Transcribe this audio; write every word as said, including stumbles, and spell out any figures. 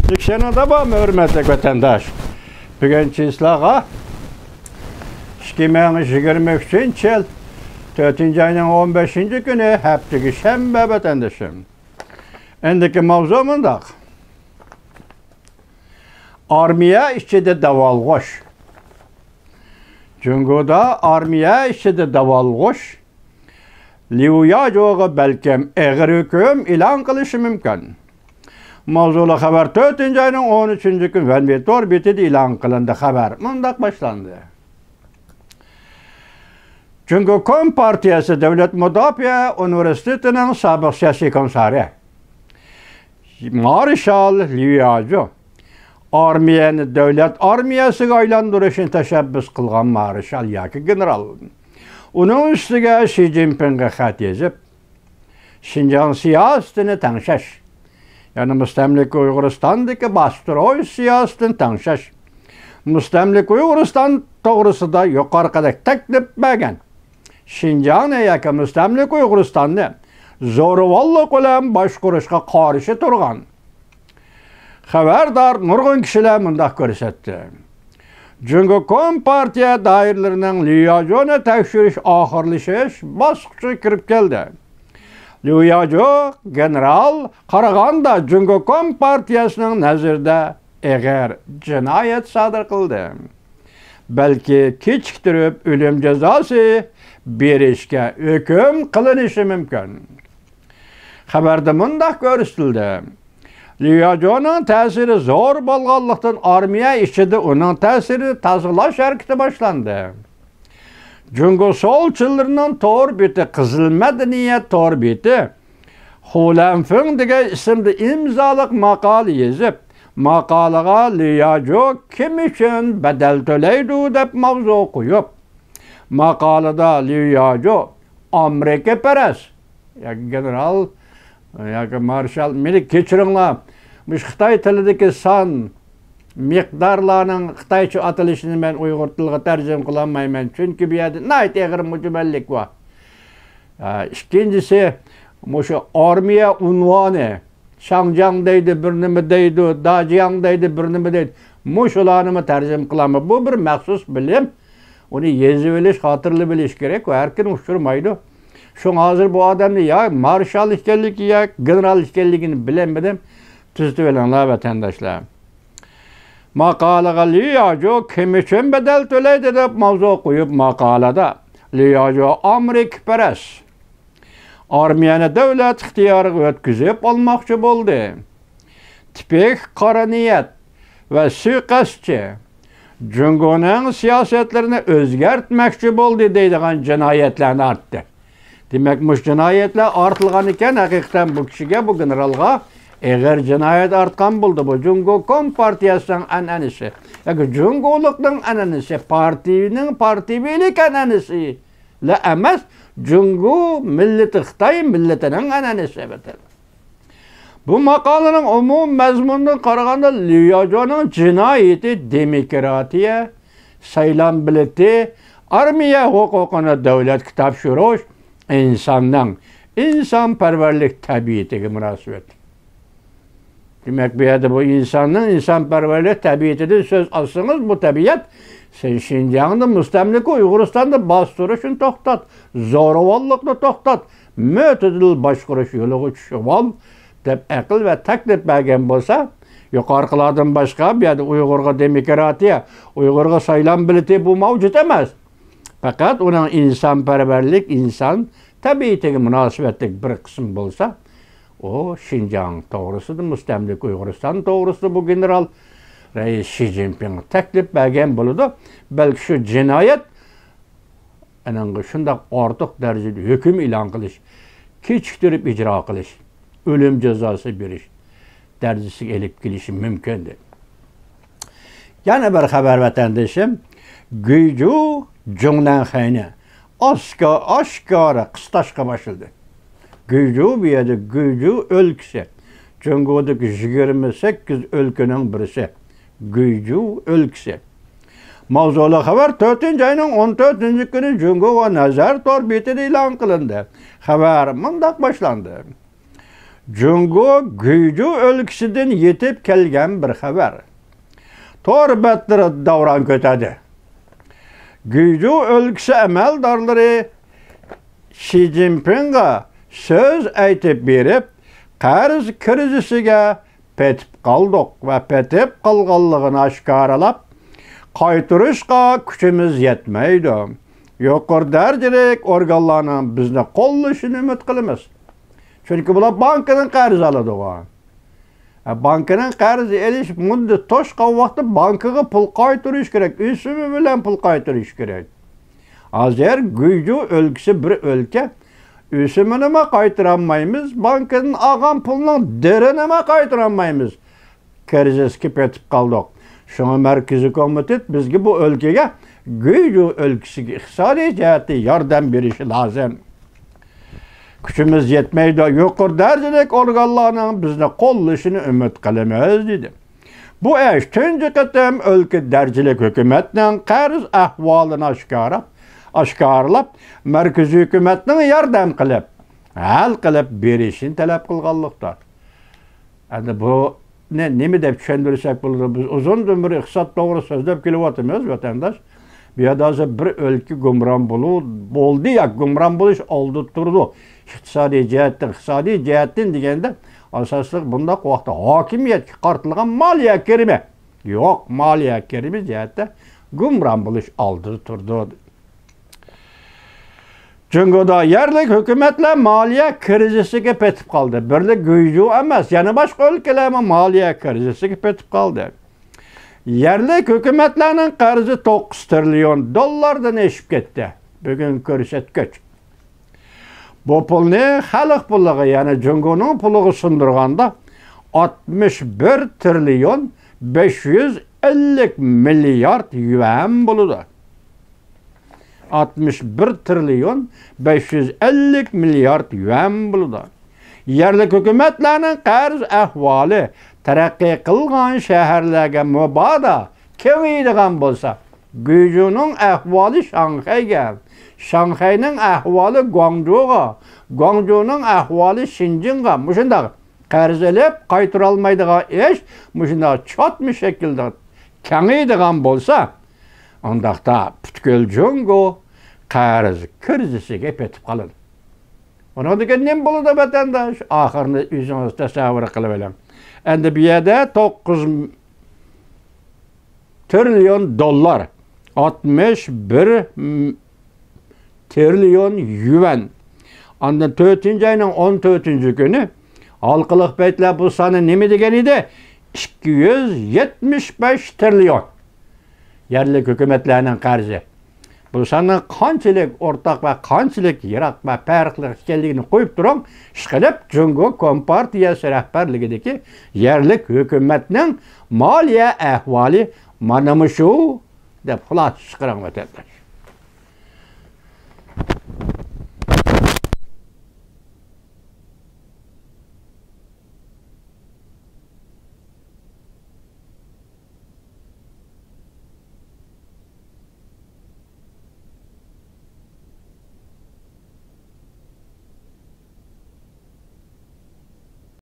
ئىككىسىنىڭ داۋامى، ھۆرمەتلىك ۋەتەنداش. بۈگۈن چىسلاغا ئىككى مىڭ يىگىرمە ئۈچىنچى يىل تۆتىنچى ئاينىڭ ئون بەشىنچى كۈنى، ھەپتىكى شەنبە، ۋەتەندىشىم. ئەندىكى ماۋزۇ مۇنداق. ئارمىيە ئىچىدە داۋالغۇش. جۇڭگودا ئارمىيە ئىچىدە داۋالغۇش ليۇ ياجوغا بەلكىم ئېغىر ھۆكۈم ئېلان قىلىشى مۇمكىن. ماۋزۇلۇق خەۋەر تۆتىنچى ئاينىڭ ئون ئۈچىنچى كۈنى ۋەنۋې تور بېتىدە ئېلان قىلىندى. خەۋەر مۇنداق باشلاندى. جۇڭگو كومپارتىيەسى دۆلەت مۇداپىئە ئۇنىۋېرسىتېتىنىڭ سابىق سىياسىي كومىسسارى مارشال ليۇ ياجو، ئارمىيەنى دۆلەت ئارمىيەسىگە ئايلاندۇرۇشنى تەشەببۇس قىلغان مارشال ياكى گېنېرال، ئۇنىڭ ئۈستىگە شى جىنپىڭغا خەت يېزىپ، شىنجاڭ سىياسىتىنى تەڭشەش، يەنى مۇستەملىكە ئۇيغۇرىستاندىكى باستۇرۇش سىياسىتىنى تەڭشەش، مۇستەملىكە ئۇيغۇرىستان توغرىسىدا يۇقىرىقىدەك تەكلىپ بەرگەن. شىنجاڭنى ياكى مۇستەملىكە ئۇيغۇرىستاننى زورىۋاللىق بىلەن باشقۇرۇشقا قارشى تۇرغان خەۋەردار نۇرغۇن كىشىلەر مۇنداق كۆرسەتتى. جۇڭگو كومپارتىيە دائىرىلىرىنىڭ ليۇ ياجونى تەكشۈرۈش ئاخىرلىشىش باسقۇچىغا كىرىپ كەلدى. ليۇ ياجو گېنېرال قارىغاندا جۇڭگو كومپارتىيەسىنىڭ نەزىرىدە ئېغىر جىنايەت سادىر قىلدى. بەلكى كېچىكتۈرۈپ ئۆلۈم جازاسى بېرىشكە ھۆكۈم قىلىنىشى مۇمكىن. خەۋەردە مۇنداق كۆرسىتىلدى. ليۇ ياجونىڭ تەسىرى زور بولغانلىقتىن، ئارمىيە ئىچىدە ئۇنىڭ تەسىرىنى تازىلاش ھەرىكىتى باشلاندى. جۇڭگو سولچىلىرىنىڭ تور بېتى، قىزىل مەدەنىيەت تور بېتى، خۇ لەنفېڭ دېگەن ئىسىمدا ئىمزالىق ماقالە يېزىپ، ماقالىغا ليۇ ياجو كىم ئۈچۈن بەدەل تۆلەيدۇ دەپ ماۋزۇ قويۇپ، ماقالىدا ليۇ ياجو ئامېرىكىپەرەس ياكى گېنېرال ياكى مارشال، مېنى كەچۈرۈڭلار، مۇشۇ خىتاي تىلىدىكى سان، مىقدارلارنىڭ خىتايچە ئاتىلىشىنى مەن ئۇيغۇر تىلىغا تەرجىمە قىلالمايمەن، چۈنكى بۇ يەردە ناھايىتى ئېغىر مۇجمەللىك بار. ئىككىنچىسى، مۇشۇ ئارمىيە ئۇنۋانى، شاڭجياڭ دەيدۇ، بىر نېمە دەيدۇ، داجياڭ دەيدۇ، بىر نېمە دەيدۇ. مۇشۇلارنىمۇ تەرجىمە قىلالماي. بۇ بىر مەخسۇس بىلىم. ئۇنى يېزىۋېلىش، خاتىرىلىۋېلىش كېرەك. ئۇ ھەر كىم ئۇچرىمايدۇ. شۇڭا ھازىر بۇ ئادەمنى يا مارشال ئىكەنلىكى، يا گېنېرال ئىكەنلىكىنى بىلەلمىدىم. تۈزىتىۋېلىڭلار، ۋەتەنداشلار. ماقالىغا ليۇ ياجو كىم ئۈچۈن بەدەل تۆلەيدۇ دەپ ماۋزۇ قويۇپ، ماقالىدا ليۇ ياجو ئامېرىكىپەرەس، ئارمىيەنى دۆلەت ئىختىيارىغا ئۆتكۈزۈپ ئالماقچى بولدى. تىپىك قارا نىيەت ۋە سۇيىقەستچى، جۇڭگونىڭ سىياسەتلىرىنى ئۆزگەرتمەكچى بولدى دەيدىغان جىنايەتلەرنى ئارتتى. دېمەك، مۇشۇ جىنايەتلەر ئارتىلغان ئىكەن، ھەقىقەتەن بۇ كىشىگە، بۇ گېنېرالغا ئېغىر جىنايەت ئارتقان بولدى. بۇ جۇڭگو كومپارتىيەسىنىڭ ئەنئەنىسى ياكى جۇڭگولۇقنىڭ ئەنئەنىسى، پارتىيىنىڭ پارتىيىۋىلىك ئەنئەنىسىلا ئەمەس، جۇڭگو مىللىتى، خىتاي مىللىتىنىڭ ئەنئەنىسى. بۇ ماقالىنىڭ ئومۇمىي مەزمۇنىدىن قارىغاندا، ليۇ ياجونىڭ جىنايىتى دېموكراتىيە، سايلام بېلىتى، ئارمىيە ھوقۇقىنى دۆلەتكە تاپشۇرۇش، ئىنساننىڭ ئىنسانپەرۋەرلىك تەبىئىتىگە مۇناسىۋەتلىك. دېمەك، بۇ يەردە بۇ ئىنساننىڭ ئىنسانپەرۋەرلىك تەبىئىتىدىن سۆز ئالسىڭىز، بۇ تەبىئەت سەن شىنجاڭدا، مۇستەملىكە ئۇيغۇرىستاندا باستۇرۇشنى توختات، زورىۋاللىقنى توختات، مۆتىدىل باشقۇرۇش يولىغا چۈشۈۋال، دەپ ئەقىل ۋە تەكلىپ بەرگەن بولسا، يۇقىرىقىلاردىن باشقا بۇ يەردە ئۇيغۇرغا دېموكراتىيە، ئۇيغۇرغا سايلام بېلىتى بۇ مەۋجۇت ئەمەس. پەقەت ئۇنىڭ ئىنسانپەرۋەرلىك، ئىنسان تەبىئىتىگە مۇناسىۋەتلىك بىر قىسىم بولسا، ئۇ شىنجاڭ توغرىسىدا، مۇستەملىكە ئۇيغۇرىستان توغرىسىدا بۇ گېنېرال رەئىس شى جىنپىڭ تەكلىپ بەرگەن بولىدۇ. بەلكى شۇ جىنايەت ئەنىڭغا شۇنداق ئارتۇق دەرىجىدە ھۆكۈم ئېلان قىلىش، كېچىكتۈرۈپ ئىجرا قىلىش، ئۆلۈم جازاسى بېرىش دەرىجىسىگە ئېلىپ كېلىشى مۇمكىن، دېدى. يەنە بىر خەۋەر، ۋەتەندىشىم، گۇيجۇ جۇڭنەنخەينى ئاشكا-، ئاشكارا قىستاشقا باشلىدى. گۇيجۇ بۇ يەردە گۇيجۇ ئۆلكىسى. جۇڭگودىكى يىگىرمە سەككىز ئۆلكىنىڭ بىرسى. گۇيجۇ ئۆلكىسى. ماۋزۇلۇق خەۋەر تۆتىنچى ئاينىڭ ئون تۆتىنچى كۈنى جۇڭگوغا نەزەر تور بېتىدە ئېلان قىلىندى. خەۋەر مۇنداق باشلاندى. جۇڭگو گۇيجۇ ئۆلكىسىدىن يېتىپ كەلگەن بىر خەۋەر تور بەتلىرىدە داۋران كۆتەردى. گۇيجۇ ئۆلكىسى ئەمەلدارلىرى شى جىنپىڭغا سۆز ئېيتىپ بېرىپ، قەرز كىرىزىسىگە پېتىپ قالدۇق ۋە پېتىپ قالغانلىقىنى ئاشكارىلاپ، قايتۇرۇشقا كۈچىمىز يەتمەيدۇ. يۇقىرى دەرىجىلىك ئورگانلارنىڭ بىزنى قوللىشىنى ئۈمىد قىلىمىز. چۈنكى بۇلار بانكىدىن قەرز ئالىدىغۇ. ئە، بانكىنىڭ قەرز ئېلىش مۇددىتى توشقان ۋاقىتتا بانكىغا پۇل قايتۇرۇش كېرەك، ئۆسۈمى بىلەن پۇل قايتۇرۇش كېرەك. ھازىر گۇيجۇ ئۆلكىسى بىر ئۆلكە. ئۆسۈمىنىمۇ قايتۇرالمايمىز، بانكىدىن ئالغان پۇلنىڭ دىرىنىمۇ قايتۇرالمايمىز. كىرىزىسكە پېتىپ قالدۇق. شۇڭا مەركىزىي كومىتېت بىزگە بۇ ئۆلكىگە، گۇيجۇ ئۆلكىسىگە ئىقتىسادىي جەھەتتىن ياردەم بېرىشى لازىم. كۈچىمىز يەتمەيدۇ، يۇقىرى دەرىجىلىك ئورگانلارنىڭ بىزنى قوللىشىنى ئۈمىد قىلىمىز، دېدى. بۇ ئىش تۇنجى قېتىم ئۆلكە دەرىجىلىك ھۆكۈمەتنىڭ قەرز ئەھۋالىنى ئاشكارا، ئاشكارىلاپ، مەركىزىي ھۆكۈمەتنىڭ ياردەم قىلىپ، ھەل قىلىپ بېرىشىنى تەلەپ قىلغانلىقتا. ئەمدى بۇنى نېمە دەپ چۈشەندۈرسەك بولىدۇ؟ بىز ئۇزۇندىن بېرى ئىقتىساد توغرا سۆزلەپ كېلىۋاتىمىز، ۋەتەنداش. بۇ يەردە ھازىر بىر ئۆلكە گۇمران بولۇ-، بولدى ياكى گۇمران بولۇش ئالدىدا تۇرىدۇ. ئىقتىسادىي جەھەتتىن، ئىقتىسادىي جەھەتتىن دېگەندە، ئاساسلىق بۇنداق ۋاقىتتا ھاكىمىيەتكە قارىتىلغان مالىيە كىرىمى يوق، مالىيە كىرىمى جەھەتتە گۇمران بولۇش ئالدىدا تۇرىدۇ. جۇڭگودا يەرلىك ھۆكۈمەتلەر مالىيە كىرىزىسىگە پېتىپ قالدى. بىرلا گۇيجۇ ئەمەس، يەنە باشقا ئۆلكىلەرمۇ مالىيە كىرىزىسىگە پېتىپ قالدى. يەرلىك ھۆكۈمەتلەرنىڭ قەرزى توققۇز تىرىليون دوللاردىن ئېشىپ كەتتى. بۈگۈنكى كۆرسەتكۈچ. بۇ پۇلنى خەلق پۇلىغا، يەنى جۇڭگونىڭ پۇلىغا سۇندۇرغاندا، ئاتمىش بىر تىرىليون بەش يۈز ئەللىك مىليارد يۈەن بولىدۇ. ئاتمىش بىر تىرىليون بەش يۈز ئەللىك مىليارد يۈەن بولىدۇ. يەرلىك ھۆكۈمەتلەرنىڭ قەرز ئەھۋالى تەرەققىي قىلغان شەھەرلەرگە مۇبادا كېڭىيىدىغان بولسا، گۇيجۇنىڭ ئەھۋالى شاڭخەيگە، شاڭخەينىڭ ئەھۋالى گۇاڭجۇغا، گۇاڭجۇنىڭ ئەھۋالى شىنجىڭغا مۇشۇنداق قەرز ئېلىپ قايتۇرالمايدىغان ئىش مۇشۇنداق چاتما شەكىلدە كېڭىيىدىغان بولسا، ئۇنداقتا پۈتكۈل جۇڭگو قەرز كىرىزىسىگە پېتىپ قالىدۇ. ئۇنىڭدىن كېيىن نېمە بولىدۇ، ۋەتەنداش؟ ئاخىرىنى ئۆزىڭىز تەسەۋۋۇر قىلىۋېلىڭ. ئەمدى بۇ يەردە توققۇز تىرىليون دوللار، ئاتمىش بىر تىرىليون يۈەن. ئاندىن تۆتىنچى ئاينىڭ ئون تۆتىنچى كۈنى ھالقىلىق بەيتلەر بۇ سانى نېمە دېگەن ئىدى؟ ئىككى يۈز يەتمىش بەش تىرىليون. يەرلىك ھۆكۈمەتلەرنىڭ قەرزى. بۇ ساننىڭ قانچىلىك ئورتاق ۋە قانچىلىك يىراق ۋە پەرقلىق ئىكەنلىكىنى قويۇپ تۇرۇڭ، ئىشقىلىپ، جۇڭگو كومپارتىيەسى رەھبەرلىكىدىكى يەرلىك ھۆكۈمەتنىڭ مالىيە ئەھۋالى مانا مۇشۇ، دەپ خۇلاسە چىقىرىڭ، ۋەتەنداش.